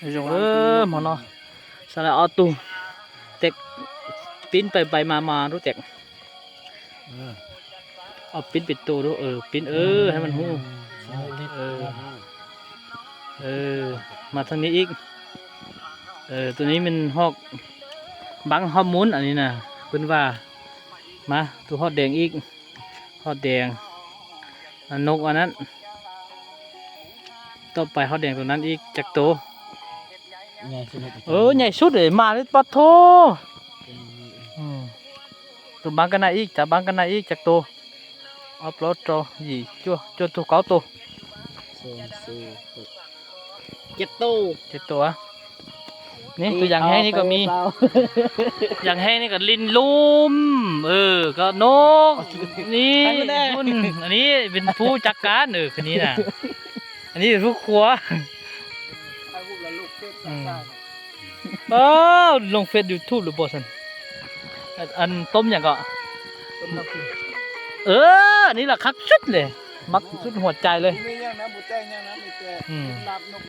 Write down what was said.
ສົ່ງເດີໝໍເນາະ ສະລະອອຕຸ ແຕກ ປີ້ນໄປໄປມາມາດູແຕກ ເອີ ເອົາປີ້ນເປັນໂຕດູ ເອີ ປີ້ນ ເອີ ໃຫ້ມັນຮູ້ ເອີ ເອີ ມາທາງນີ້ອີກ ເອີ ໂຕນີ້ແມ່ນຮອກບັງຮອກມູນ ອັນນີ້ນະ ເພິ່ນວ່າ ມາ ໂຕຮອກແດງອີກ ຮອກແດງ ອັນນົກອັນນັ້ນ ຕໍ່ໄປຮອກແດງໂຕນັ້ນອີກຈັກໂຕ ໃຫຍ່ສຸດ ເອີ ໃຫຍ່ສຸດເລີຍ ມາເລີຍ ປະໂທ ອືມ ໂຕບັງກັນນະອີກ ຕາບັງກັນນະອີກຈັກໂຕ ອັບໂຫຼດໂຕ ຢີ່ ຈົວ ຈົວໂຕເກົ້າໂຕ ສອງ ສີ່ ຫົກ ເຈັດໂຕ ເຈັດໂຕ ນີ້ ໂຕຢ່າງແຫ້ງນີ້ກໍມີ ໂຕເກົ້າ ຢ່າງແຫ້ງນີ້ກໍລິນລຸ່ມ ເອີ ກໍນົກ ນີ້ ອັນນີ້ແຫຼະ ຫຸ່ນ ອັນນີ້ເປັນຜູ້ຈັດການ ເອີ ຄົນນີ້ນະ ອັນນີ້ເປັນຜູ້ຄົວ ອືມ ເອີ ລົງເຟສຢູທູບຫຼືບໍ່ຊັ້ນ ອັນ ອັນຕົ້ມຫຍັງເກາະ ຕົ້ມນ້ຳ ເອີ ອັນນີ້ລະຄັກສຸດເລີຍ ມັກສຸດຫົວໃຈເລີຍ ມີຫຍັງນະ ບໍ່ແຈ້ງຫຍັງນະ ມີແຕ່ ອືມ ລາບນົກ